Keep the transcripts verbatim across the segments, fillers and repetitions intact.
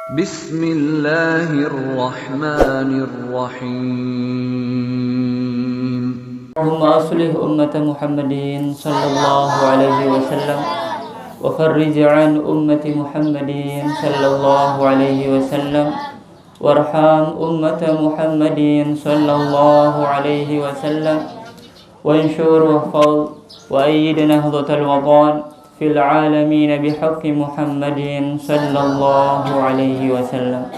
بسم الله الرحمن الرحيم. اللهم أصلح أمة محمد صلى الله عليه وسلم، وفرج عن أمة محمد صلى الله عليه وسلم، وارحم أمة محمد صلى الله عليه وسلم، وانشر واحفظ وأيد نهضة الوطن في العالمين بحق محمد صلى الله عليه وسلم.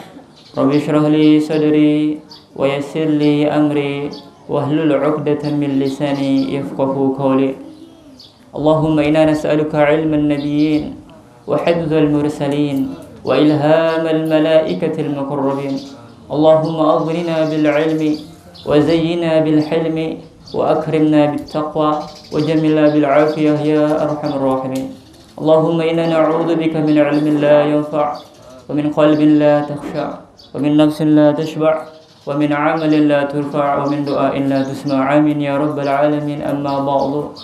رب اشرح لي صدري ويسر لي أمري واحلل عقدة من لساني يفقهوا قولي. اللهم إنا نسألك علم النبيين وحفظ المرسلين وإلهام الملائكة المقربين. اللهم أغننا بالعلم وزينا بالحلم وأكرمنا بالتقوى وجملنا بالعافية يا أرحم الراحمين. اللهم إنا نعوذ بك من علم لا ينفع ومن قلب لا تخشع ومن نفس لا تشبع ومن عمل لا ترفع ومن دعاء لا تسمع. آمين يا رب العالمين. أما بعد.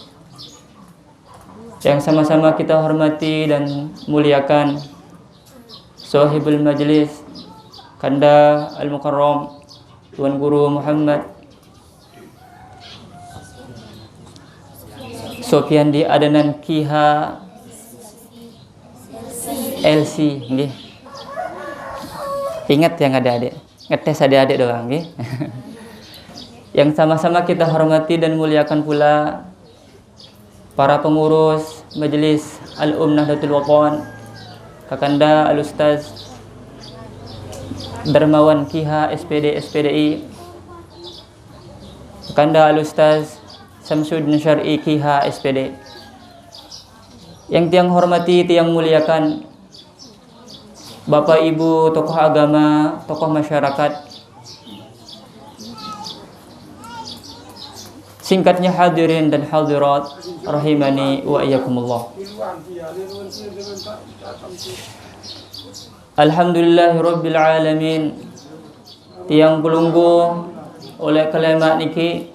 Yang sama-sama kita hormati dan muliakan, Sohibul Majlis, Kanda Al-Mukarram, Tuan Guru Muhammad Sopiandi Adanan Kiha L C, nggih. Ingat yang adik-adik, ngetes adik-adik doang, nggih. Yang sama-sama kita hormati dan muliakan pula, para pengurus Majelis Al-Um Nahdlatul Wathon, Kakanda Al-Ustaz Darmawan Kiha S P D, S P D I, Kakanda Al-Ustaz Samsudin Syar'i Kiha S P D. Yang tiang hormati, tiang muliakan, Bapak Ibu, tokoh agama, tokoh masyarakat, singkatnya hadirin dan hadirat, rahimani wa iyyakumullah. Alhamdulillahirabbil alamin. Tiang pelungguh, oleh kalemak niki,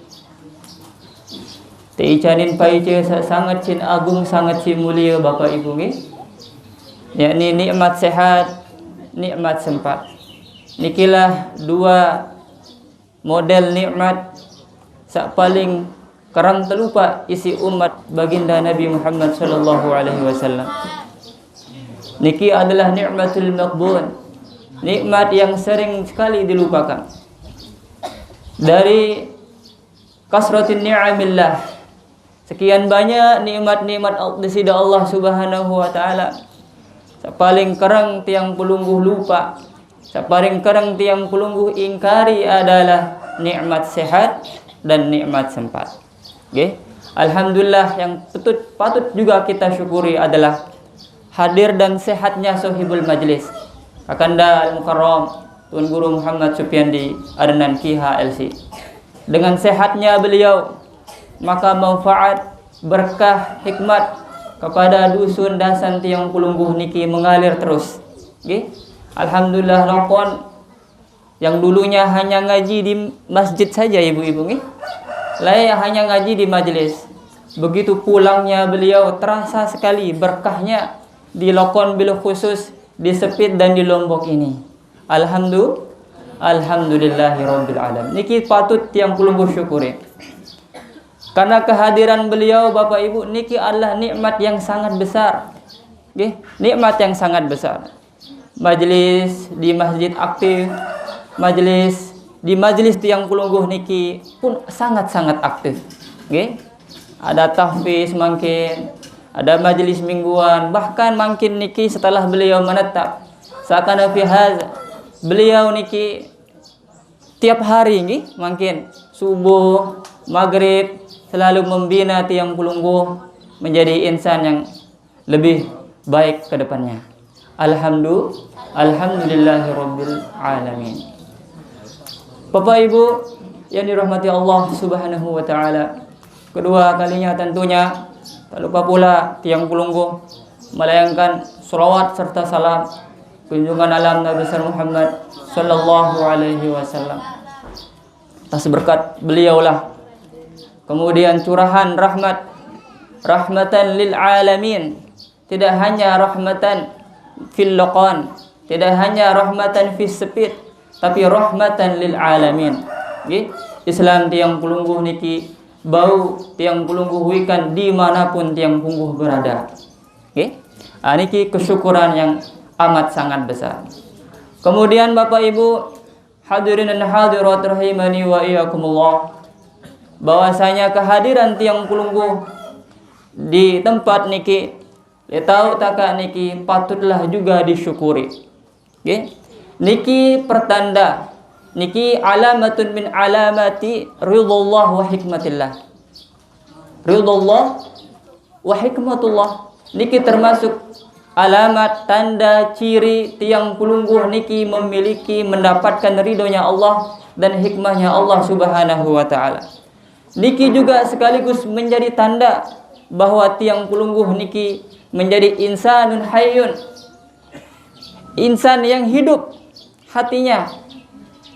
teicanin paice sa-, sangat cin agung, sangat cin mulia, Bapak Ibu, nggih. Yakni nikmat sehat, nikmat sempat. Nikilah dua model nikmat sak paling kerang telupa isi umat Baginda Nabi Muhammad sallallahu alaihi wasallam. Niki adalah nikmatul maqbun, nikmat yang sering sekali dilupakan. Dari kasratin ni'amillah, sekian banyak nikmat-nikmat Al-, disida Allah Subhanahu wa Ta'ala, sak paling kerang tiang pelungguh lupa, sak paling kerang tiang pelungguh ingkari adalah nikmat sehat dan nikmat sempat. Nggih. Alhamdulillah, yang patut, patut juga kita syukuri adalah hadir dan sehatnya Sohibul Majlis, Kakanda Al-Mukarram Tuan Guru Muhammad Supiandi Adnan Kiha L C. Dengan sehatnya beliau, maka manfaat, berkah, hikmat kepada dusun dasan tiang pelungguh niki mengalir terus. Nggih. Alhamdulillah, lokon yang dulunya hanya ngaji di masjid saja, ibu-ibu, nggih. Lai hanya ngaji di majelis. Begitu pulangnya beliau, terasa sekali berkahnya di lokon, bil khusus di Sepit dan di Lombok ini. Alhamdu-, alhamdulillahirabbil alamin. Niki patut tiang pelungguh syukuri. Karena kehadiran beliau, Bapak Ibu, niki adalah nikmat yang sangat besar. Nggih, nikmat yang sangat besar. Majelis di masjid aktif, majelis di majelis tiang pelungguh niki pun sangat-sangat aktif. Nggih. Ada tahfiz mangkin, ada majelis mingguan, bahkan mangkin niki setelah beliau menetap. Sakana fi hadza, beliau niki tiap hari nggih, mangkin subuh, maghrib, selalu membina tiang pelungguh menjadi insan yang lebih baik ke depannya. Alhamdu-, alhamdulillahirabbil alamin. Bapak Ibu yang dirahmati Allah Subhanahu wa Ta'ala, kedua kalinya tentunya tak lupa pula tiang pelungguh melayangkan salawat serta salam junjungan alam Nabi besar Muhammad sallallahu alaihi wasallam, atas berkat beliaulah kemudian curahan rahmat, rahmatan lil alamin, tidak hanya rahmatan fil lokon, Tidak hanya rahmatan fis sepit, tapi rahmatan lil alamin. Nggih, Islam tiang kulungguh niki bau tiang kulungguh wikan dimanapun tiang kulungguh berada. Nggih. Ah, niki kesyukuran yang amat sangat besar. Kemudian Bapak Ibu hadirin dan hadirat rahimani wa iyyakumullah, bahwasanya kehadiran tiang kulungguh di tempat niki, le tau taka niki patutlah juga disyukuri. Nggih. Niki pertanda, niki alamatun min alamati ridallah wa hikmatillah. Ridallah wa hikmatullah. Niki termasuk alamat, tanda, ciri tiang kulungguh niki memiliki, mendapatkan ridhonya Allah dan hikmahnya Allah Subhanahu wa taala. Niki juga sekaligus menjadi tanda bahwa tiang kulungguh niki menjadi insanun hayyun, insan yang hidup hatinya.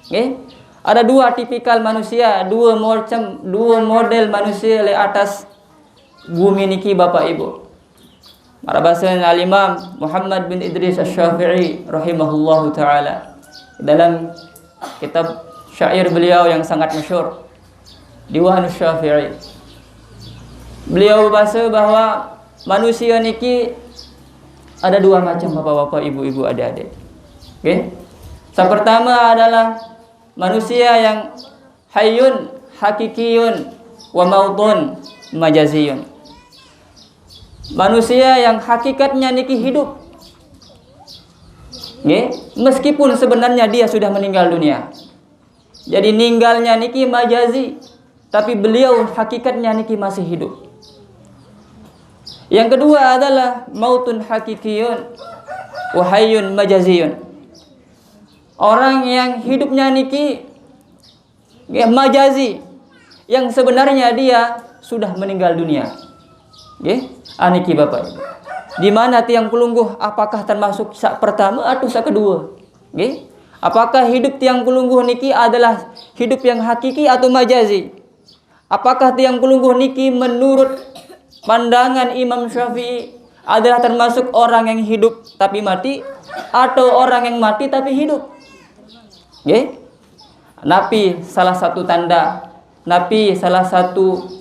Nggih. Ada dua tipikal manusia, dua macam, dua model manusia le atas bumi niki, Bapak Ibu. Marabasan Al-Imam Muhammad bin Idris Asy-Syafi'i rahimahullahu taala, dalam kitab syair beliau yang sangat masyhur, Diwan Syafi'i, beliau bahasa bahwa manusia niki ada dua macam, bapak-bapak, ibu-ibu, adik-adik. Oke. Yang pertama adalah manusia yang hayyun hakikiyun wa mautun majaziyun. Manusia yang hakikatnya niki hidup. Nggih, meskipun sebenarnya dia sudah meninggal dunia. Jadi ninggalnya niki majazi, tapi beliau hakikatnya niki masih hidup. Yang kedua adalah mautun hakikiyun wa hayyun majaziyun. Orang yang hidupnya niki, nggih, majazi, yang sebenarnya dia sudah meninggal dunia. Nggih, aniki Bapak Ibu. Di mana tiang kulungguh, apakah termasuk sak pertama atau sak kedua? Nggih. Apakah hidup tiang kulungguh niki adalah hidup yang hakiki atau majazi? Apakah tiang kulungguh niki menurut pandangan Imam Syafi'i adalah termasuk orang yang hidup tapi mati, atau orang yang mati tapi hidup? Nggih. Napi salah satu tanda, napi salah satu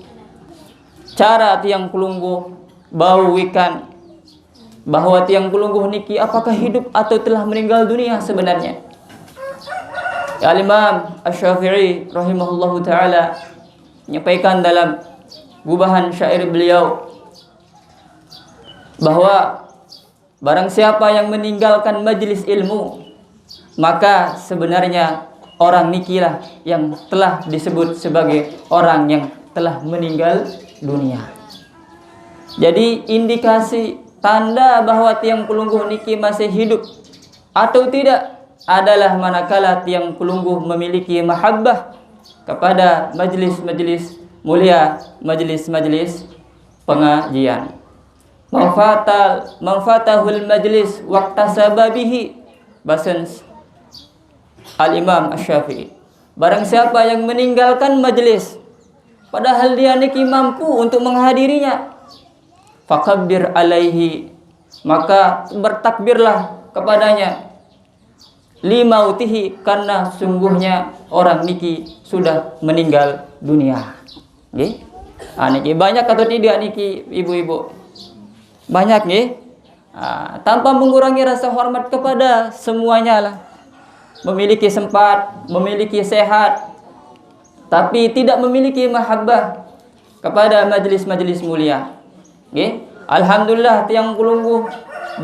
cara tiang kulungguh bau wikan bahwa tiang kulungguh niki apakah hidup atau telah meninggal dunia sebenarnya? Al-Imam Asy-Syafi'i rahimahullahu taala menyampaikan dalam gubahan syair beliau bahwa barang siapa yang meninggalkan majelis ilmu, maka sebenarnya orang nikilah yang telah disebut sebagai orang yang telah meninggal dunia. Jadi indikasi tanda bahwa tiang kulungguh niki masih hidup atau tidak adalah manakala tiang kulungguh memiliki mahabbah kepada majelis-majelis mulia, majelis-majelis pengajian. Manfatal manfatahul majlis waktasaba bihi, basen Al-Imam Asy-Syafi'i. Barang siapa yang meninggalkan majelis padahal dia niki mampu untuk menghadirinya, fakabbir alaihi, maka bertakbirlah kepadanya, limautihi, karena sungguhnya orang niki sudah meninggal dunia. Nggih. Ah, niki banyak atau tidak niki, ibu-ibu? Banyak nggih. Ah, tanpa mengurangi rasa hormat kepada semuanya lah. Memiliki sempat, memiliki sehat, tapi tidak memiliki mahabbah kepada majelis-majelis mulia. Nggih. Alhamdulillah tiang kulungguh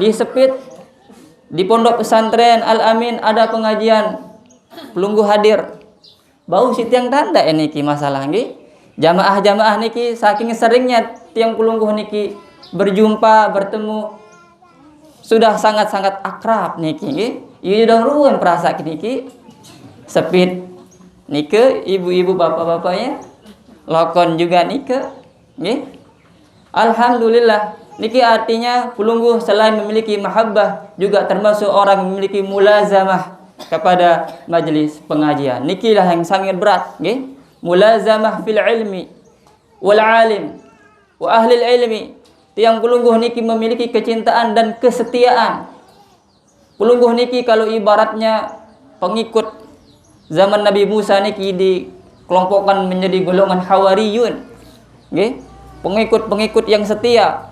di Sepit, di Pondok Pesantren Al-Amin ada pengajian, kulungguh hadir. Bau si tiang tanda niki masalah nggih. Jamaah-jamaah niki saking seringnya tiang kulungguh niki berjumpa, bertemu, sudah sangat-sangat akrab niki nggih. Iya dong ruwun perasa niki. Sepit nike, ibu-ibu, bapak-bapaknya, lokon juga nike nggih. Alhamdulillah. Niki artinya kulungguh selain memiliki mahabbah juga termasuk orang memiliki mulazamah kepada majelis pengajian. Nikilah yang sangat berat, nggih. Mulazamah fil ilmi wal alim wa ahlil ilmi. Tiang kulungguh niki memiliki kecintaan dan kesetiaan Pelungguh niki kalau ibaratnya pengikut zaman Nabi Musa niki dikelompokkan menjadi golongan hawariyun. Nggih, pengikut-pengikut yang setia.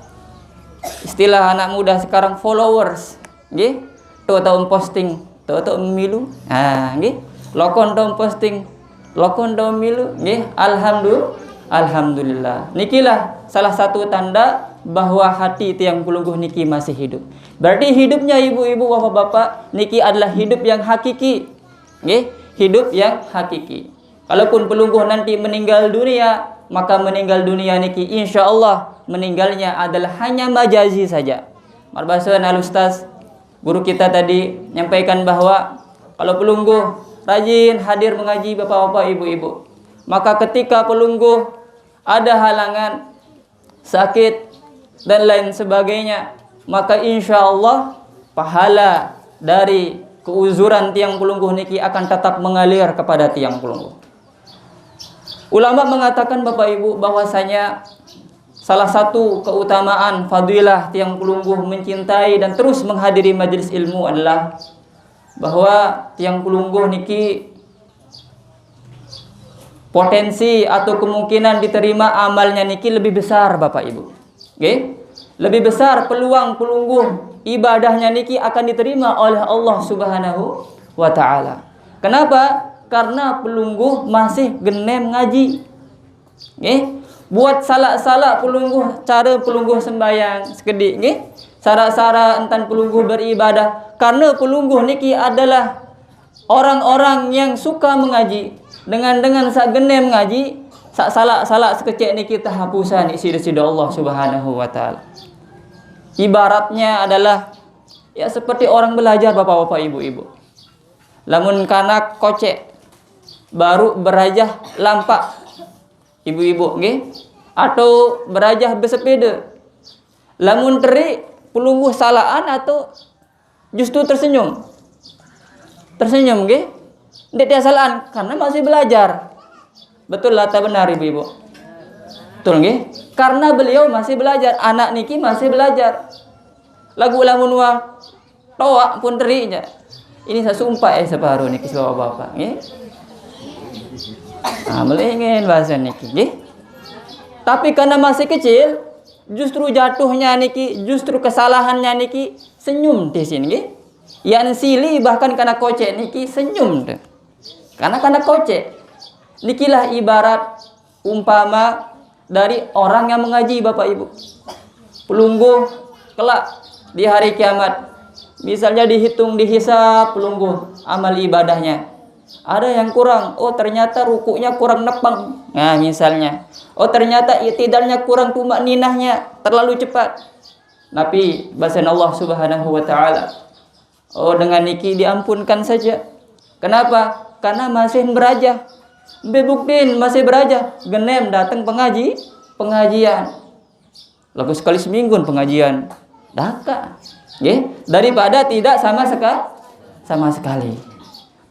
Istilah anak muda sekarang, followers. Nggih, to tau posting, to tau milu. Nah, nggih. Lokon to posting, lokon to milu. Nggih, alhamdulillah. Alhamdulillah. Nikilah salah satu tanda bahwa hati tiang pelungguh niki masih hidup. Berarti hidupnya ibu-ibu, bapak-bapak niki adalah hidup yang hakiki. Nggih, hidup yang hakiki. Kalaupun pelungguh nanti meninggal dunia, maka meninggal dunia niki insya Allah meninggalnya adalah hanya majazi saja. Marbasuan al-ustaz, guru kita tadi menyampaikan bahwa kalau pelungguh rajin hadir mengaji, bapak-bapak, ibu-ibu, maka ketika pelungguh ada halangan, sakit, dan lain sebagainya, maka insya Allah pahala dari keuzuran tiang pelungguh niki akan tetap mengalir kepada tiang pelungguh. Ulama mengatakan, bapak ibu, bahwasanya salah satu keutamaan fadilah tiang pelungguh mencintai dan terus menghadiri majelis ilmu adalah bahwa tiang pelungguh niki potensi atau kemungkinan diterima amalnya niki lebih besar, bapak ibu. Oke? Lebih besar peluang pelungguh ibadahnya niki akan diterima oleh Allah Subhanahu wa Ta'ala. Kenapa? Karena pelungguh masih genem ngaji. Nggih, buat salak-salak pelungguh, cara pelungguh sembahyang sekedik, nggih. Sara-sara entan pelungguh beribadah, karena pelungguh niki adalah orang-orang yang suka mengaji. Dengan dengan sak genem ngaji, sak salak-salak sekecek niki tahapusan isi sida Allah Subhanahu wa Ta'ala. Ibaratnya adalah, ya, seperti orang belajar, bapak-bapak, ibu-ibu. Lamun kanak kocek baru berajah lampak, ibu-ibu, nggih, atau berajah bersepeda. Lamun terik, pelungguh salaan atau justru tersenyum? Tersenyum, nggih. Ndak dia salaan karena masih belajar. Betul lah, tak benar, ibu-ibu? Betul, nggih. Karena beliau masih belajar, anak niki masih belajar. Lagu lamun wah toak pun terinya. Ini saya sumpah, eh, separuh niki, bapak-bapak, nggih. Nah, melengin bahasa niki, nggih. Tapi karena masih kecil, justru jatuhnya niki, justru kesalahannya niki senyum di sini, nggih. Yang sili bahkan karena kocek niki senyum tuh. Karena karena kocek. Nikilah ibarat umpama dari orang yang mengaji, bapak ibu. Pelungguh kelak di hari kiamat, misalnya dihitung, dihisab pelungguh amal ibadahnya. Ada yang kurang, oh, ternyata rukuknya kurang nepeng. Nah, misalnya. Oh, ternyata itidalnya kurang, tumak ninahnya terlalu cepat. Tapi bahasan Allah Subhanahu wa Ta'ala, oh, dengan niki diampunkan saja. Kenapa? Karena masih berajah. Bebuktin masih berajah. Genem datang pengaji, pengajian. Lagu sekali seminggu pengajian. Daka. Nggih, daripada tidak sama seka-, sama sekali.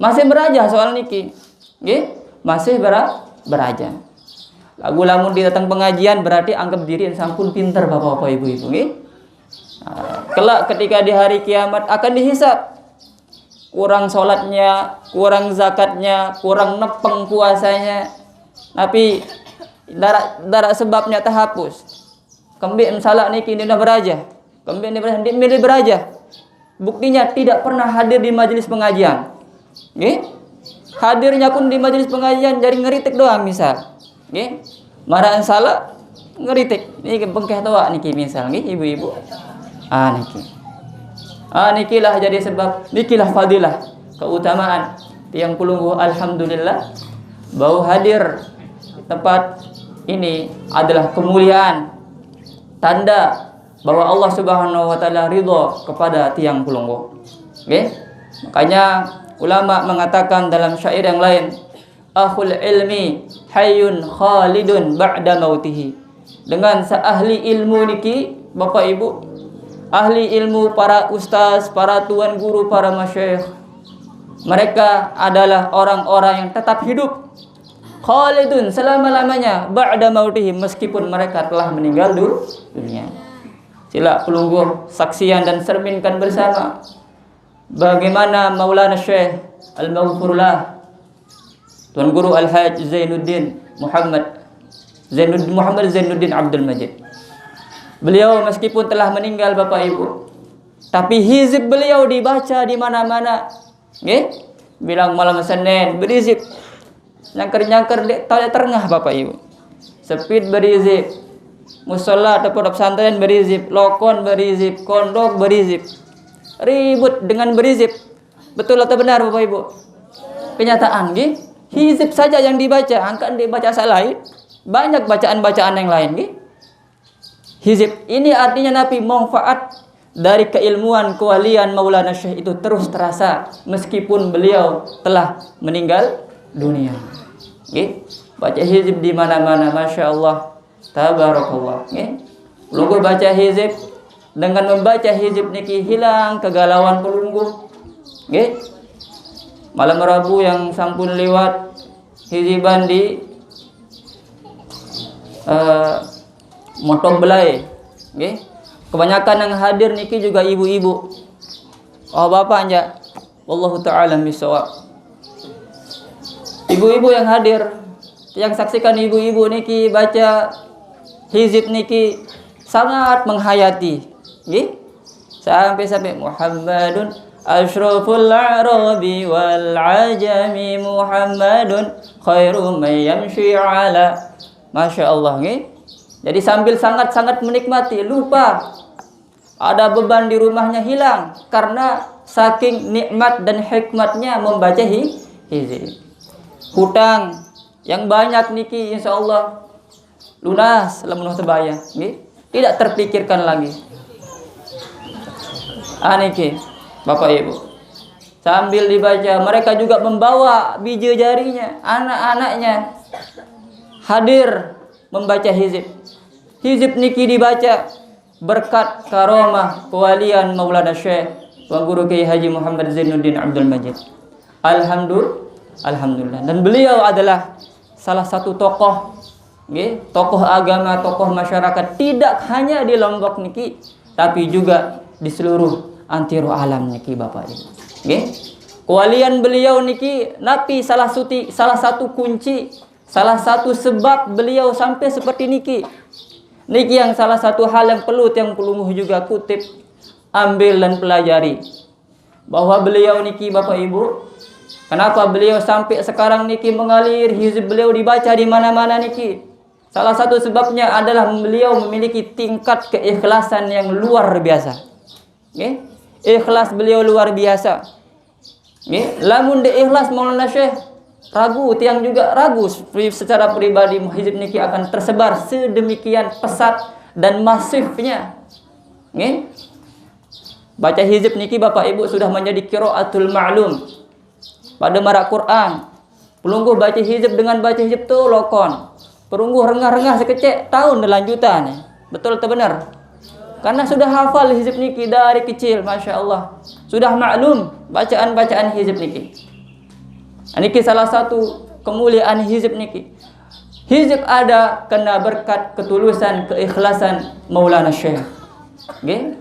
Masih berajah soal niki. Nggih, masih bera-, berajah. Lagu lamun didatang pengajian berarti anggap diri sampun pinter, bapak-bapak, ibu-ibu, nggih. Nah, kelak ketika di hari kiamat akan dihisab. Kurang sholatnya, kurang zakatnya, kurang nepeng puasanya. Tapi darak, darak sebabnya terhapus. Kembik salak niki ndak berajah. Kembik ndak berajah, ndak milih berajah. Buktinya tidak pernah hadir di majelis pengajian. Nggih? Hadirnya pun di majelis pengajian jadi ngeritik doang misal. Nggih? Maraan salak ngeritik. Niki bengkeh toak niki misal, nggih, ibu-ibu. Ah, niki. Ah, nikilah jadi sebab, nikilah fadilah, keutamaan tiang pelungguh, alhamdulillah, bahwa hadir tempat ini adalah kemuliaan, tanda bahwa Allah Subhanahu wa Ta'ala ridho kepada tiang pelungguh. Oke? Makanya ulama mengatakan dalam syair yang lain, "Akhul ilmi hayyun khalidun ba'da mautihi." Dengan seahli ilmu niki, bapak ibu, ahli ilmu, para ustaz, para tuan guru, para masyayikh, mereka adalah orang-orang yang tetap hidup, khalidun, selama-lamanya, ba'da mautihi, meskipun mereka telah meninggal du-, dunia. Sila pelungguh saksian dan cerminkan bersama. Bagaimana Maulana Syekh Al-Maghfurullah, Tuan Guru Al-Haj Zainuddin Muhammad Zainud-, Muhammad Zainuddin Abdul Majid. Beliau meskipun telah meninggal, Bapak Ibu, tapi hizib beliau dibaca di mana-mana. Nggih? Bilang malam Senin berizib. Nyangker-nyangker dek tali tengah, Bapak Ibu. Sepit berizib. Musola atau pondok pesantren berizib, lokon berizib, kondok berizib. Ribut dengan berizib. Betul atau benar, Bapak Ibu? Kenyataan, nggih. Hizib saja yang dibaca, angkat dibaca asal lain. Banyak bacaan-bacaan yang lain, nggih. Hizib ini artinya napi, manfaat dari keilmuan kewalian Maulana Syekh itu terus terasa meskipun beliau telah meninggal dunia. Nggih. Baca hizib di mana-mana, Masya Allah, Tabarakallah. Nggih. Pelungguh baca hizib, dengan membaca hizib niki hilang kegalauan pelungguh. Nggih. Malam Rabu yang sampun lewat, hiziban di eh, Montong Belai. Nggih. Kebanyakan yang hadir niki juga ibu-ibu. Oh, bapak aja. Wallahu taala bisawab. Ibu-ibu yang hadir, yang saksikan ibu-ibu niki baca hizib niki sangat menghayati. Nggih. Sampai-sampai Muhammadun asyraful arabi wal ajami, Muhammadun khairu man yamshi ala. Masya Allah, nggih. Jadi sambil sangat-sangat menikmati, lupa ada beban di rumahnya hilang karena saking nikmat dan hikmatnya membaca hi-, hizib. Hutang yang banyak niki insya Allah lunas lamun tebaya, nggih. Tidak terpikirkan lagi. Ah, niki, Bapak Ibu. Sambil dibaca, mereka juga membawa bija jarinya, anak-anaknya hadir membaca hizib. Hizib niki dibaca berkat karomah kewalian Maulana Syekh Tuan Guru Kiai Haji Muhammad Zainuddin Abdul Majid. Alhamdulillah, alhamdulillah. Dan beliau adalah salah satu tokoh, nggih, tokoh agama, tokoh masyarakat, tidak hanya di Lombok niki, tapi juga di seluruh antero alam niki, Bapak Ibu. Nggih. Kewalian beliau niki napi salah suti, salah satu kunci, salah satu sebab beliau sampai seperti niki. Niki yang salah satu hal yang perlu tiang pelungguh juga kutip, ambil dan pelajari. Bahwa beliau niki, Bapak Ibu, kenapa beliau sampai sekarang niki mengalir, hizib beliau dibaca di mana-mana niki. Salah satu sebabnya adalah beliau memiliki tingkat keikhlasan yang luar biasa. Nggih. Ikhlas beliau luar biasa. Nggih. Lamun de ikhlas Maulana Syekh, ragu, tiang juga ragu pri-, secara pribadi hizib niki akan tersebar sedemikian pesat dan masifnya. Nggih. Baca hizib niki, Bapak Ibu, sudah menjadi qiraatul ma'lum. Pada marak Quran, pelungguh baca hizib dengan baca hizib tu lokon. Pelungguh rengah-rengah sekecek, tahun lanjutan. Betul atau benar? Karena sudah hafal hizib niki dari kecil, Masya Allah. Sudah maklum bacaan-bacaan hizib niki. Niki salah satu kemuliaan hizib niki. Hizib ada kena berkat ketulusan, keikhlasan Maulana Syekh. Nggih.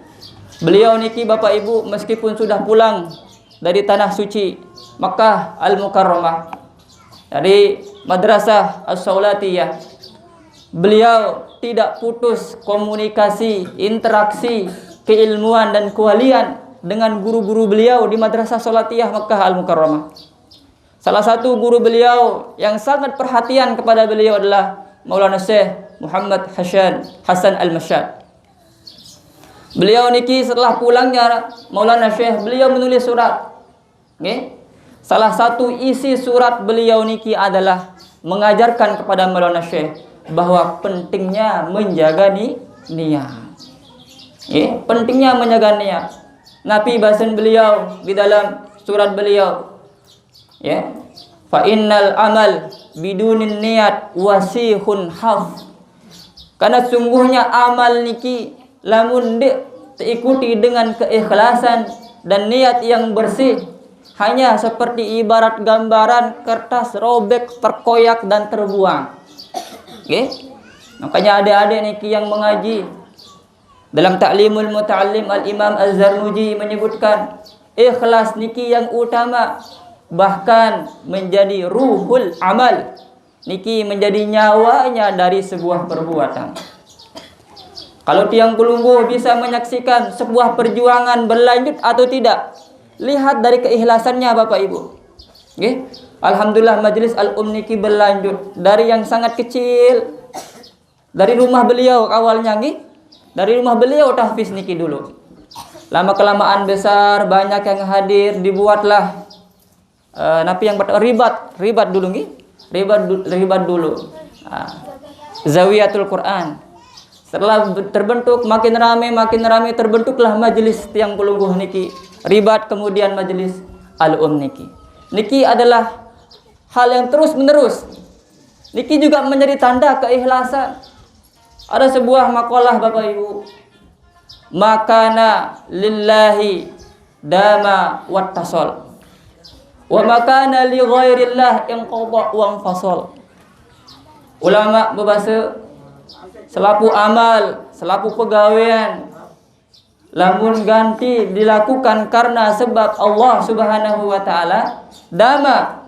Beliau niki, Bapak Ibu, meskipun sudah pulang dari tanah suci Mekah Al-Mukarramah, dari Madrasah As-Saulatiyah, beliau tidak putus komunikasi, interaksi, keilmuan dan kewalian dengan guru-guru beliau di Madrasah Saulatiyah Mekah Al-Mukarramah. Salah satu guru beliau yang sangat perhatian kepada beliau adalah Maulana Syekh Muhammad Hasan, Hasan Al-Masyad. Beliau niki setelah pulangnya Maulana Syekh, beliau menulis surat. Nggih. Salah satu isi surat beliau niki adalah mengajarkan kepada Maulana Syekh bahwa pentingnya menjaga ni-, niat. Nggih, pentingnya menjaga niat. Nabi bahasan beliau di dalam surat beliau, ya, fa innal amal bidunin niat wasihun haf. Karena sungguhnya amal niki lamun de-, diikuti dengan keikhlasan dan niat yang bersih, hanya seperti ibarat gambaran kertas robek, terkoyak dan terbuang. Oke? Makanya adik-adik niki yang mengaji, dalam Ta'limul Muta'allim, Al-Imam Az-Zarnuji menyebutkan, Ikhlas niki yang utama, bahkan menjadi ruhul amal. Niki menjadi nyawanya dari sebuah perbuatan. Kalau tiang pelungguh bisa menyaksikan sebuah perjuangan berlanjut atau tidak, lihat dari keikhlasannya, Bapak Ibu. Nggih. Alhamdulillah, majelis al-um niki berlanjut dari yang sangat kecil, dari rumah beliau awalnya, nggih. Dari rumah beliau tahfiz niki dulu. Lama kelamaan besar, banyak yang hadir, dibuatlah eh, napi yang pertama, ribat, ribat dulu nggih. Ribat du- ribat dulu. Ah. Zawiyatul Quran. Setelah be- terbentuk, makin rame, makin rame, terbentuklah majelis tiang pelungguh niki. Ribat, kemudian majelis al-um niki. Niki adalah hal yang terus menerus. Niki juga menjadi tanda keikhlasan. Ada sebuah makalah, Bapak Ibu. Makana lillahi dama wattasol. Wa makana li ghairillah inqadha wa fasol. Ulama berbahasa, selaku amal, selaku pegawaian, lamun ganti dilakukan karena sebab Allah Subhanahu wa taala, dama,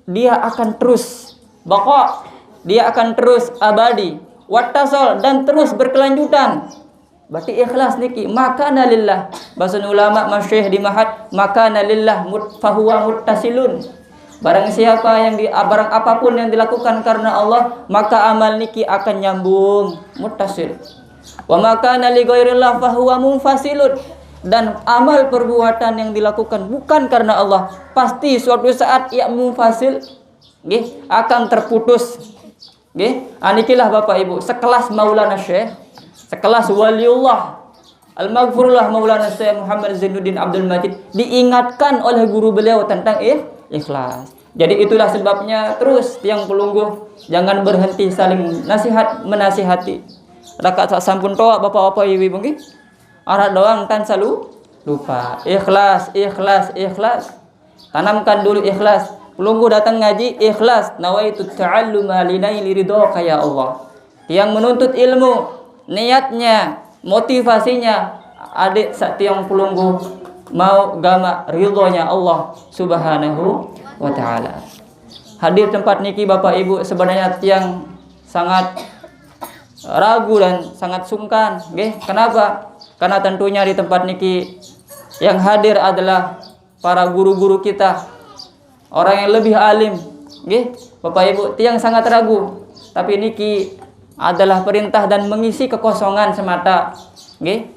dia akan terus baqa, dia akan terus abadi, wattasol, dan terus berkelanjutan. Berarti ikhlas niki, makana lillah. Bahasa ulama masyayikh di mahat, makana lillah mut, fahuwa muttasilun. Barang siapa yang di barang apapun yang dilakukan karena Allah, maka amal niki akan nyambung, muttasil. Wa makana li ghairillah fahuwa munfasilun. Dan amal perbuatan yang dilakukan bukan karena Allah, pasti suatu saat ia munfasil, nggih, akan terputus. Nggih, anikilah Bapak Ibu, sekelas Maulana Syekh, sekelas waliullah, al-maghfurullah Maulana Syekh Muhammad Zainuddin Abdul Majid diingatkan oleh guru beliau tentang ikh- ikhlas. Jadi itulah sebabnya terus tiang pelungguh jangan berhenti saling nasihat menasihati. Rakaat sampun toa bapak-bapak ibu-ibu nggih. Arah doang kan selalu lupa. Ikhlas, ikhlas, ikhlas. Tanamkan dulu ikhlas. Pelungguh datang ngaji ikhlas. Nawaitu ta'alluma linaili ridhoka ya Allah. Tiang menuntut ilmu, niatnya, motivasinya, adik sak tiang pelungguh mau gama ridhonya Allah Subhanahu wa taala. Hadir tempat niki Bapak Ibu sebenarnya tiang sangat ragu dan sangat sungkan, nggih. Kenapa? Karena tentunya di tempat niki yang hadir adalah para guru-guru kita, orang yang lebih alim, nggih. Bapak Ibu, tiang sangat ragu. Tapi niki adalah perintah dan mengisi kekosongan semata, nggih.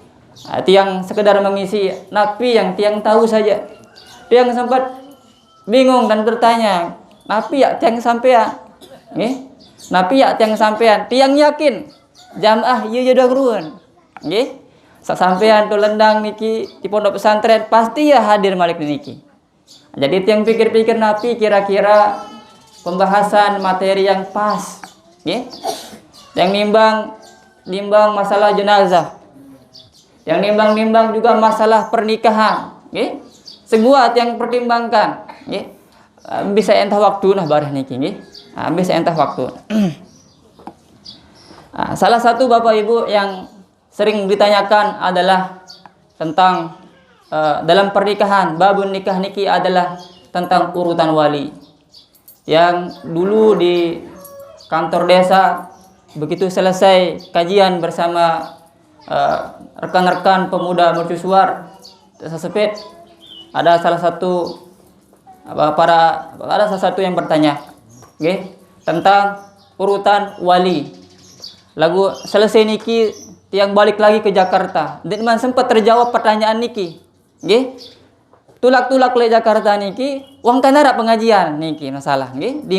Ah, tiang sekedar mengisi napi yang tiang tahu saja. Tiang sempat bingung dan bertanya, napi ya tiang sampean? Nggih. Napi ya tiang sampean? Tiang yakin jamaah iya ya dong ruan. Nggih. Sasampean tu lendang niki di pondok pesantren pasti ya hadir malik niki. Jadi tiang pikir-pikir napi kira-kira pembahasan materi yang pas. Nggih. Yang nimbang nimbang masalah jenazah. Yang nimbang-nimbang juga masalah pernikahan, nggih. Sebuah yang pertimbangkan, nggih. Ah, bisa entah waktu nah bareh niki, nggih. Ah, bisa entah waktu. Ah, salah satu Bapak Ibu yang sering ditanyakan adalah tentang eh, dalam pernikahan, babun nikah niki adalah tentang urutan wali. Yang dulu di kantor desa, begitu selesai kajian bersama eh, rekan-rekan pemuda mercusuar Desa Sepit, ada salah satu apa, para ada salah satu yang bertanya, nggih, tentang urutan wali. Lagu selesai niki tiang balik lagi ke Jakarta. Ndeqman sempat terjawab pertanyaan niki. Nggih. Tulak-tulak le Jakarta niki, wong kan araq pengajian niki masalah, nggih. Di